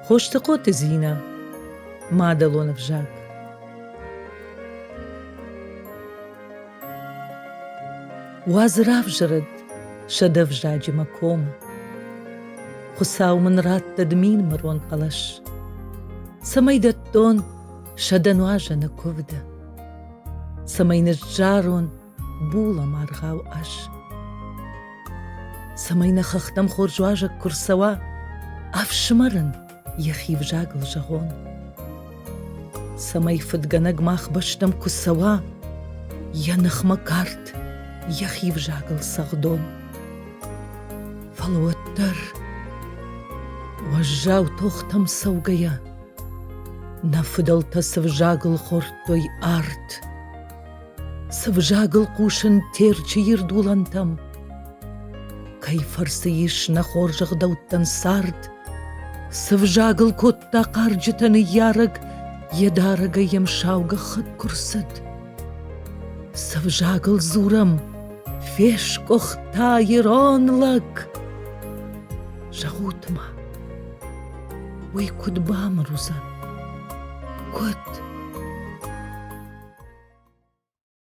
Хостыхъоты Зинӕ, мадӕлон ӕвзаг. Уадз равзӕрӕд сӕдӕ взаджы мӕ комы. Хуыцау мын раттӕд минмырон хъӕлӕс, Цӕмӕй дӕттон сӕдӕ нуазӕны куывды, Цӕмӕй ныззарон булӕмӕргъау ӕз. Цӕмӕй нӕ хӕхтӕм хорз уазӕг куы рцӕуа, ӕфсымӕрӕн йӕхи взагыл зӕгъон. Цӕмӕй фыдгӕнӕг мах бӕстӕм куы цӕуа, йӕ ныхмӕ кард йӕхи взагыл цӕгъдон. Фӕлӕ уӕддӕр уӕззау тохтӕм цӕугӕйӕ, нӕ фыдӕлтӕ цы взагыл хордтой арт, Цы взагыл хъусын Терчы ирд уылӕнтӕм? Кӕй фӕрцы ис нӕ хорз ӕгъдӕуттӕн цард? Цы взагыл кодта хъарджытӕ ныййарӕг, йӕ дарӕгӕй йӕм сау гӕххӕтт куы рцыд? Цы взагыл дзурӕм, фескъуыхта ирон лӕг? Зӕгъут-ма, уый куыд бамыр уыдзӕн? Куыд?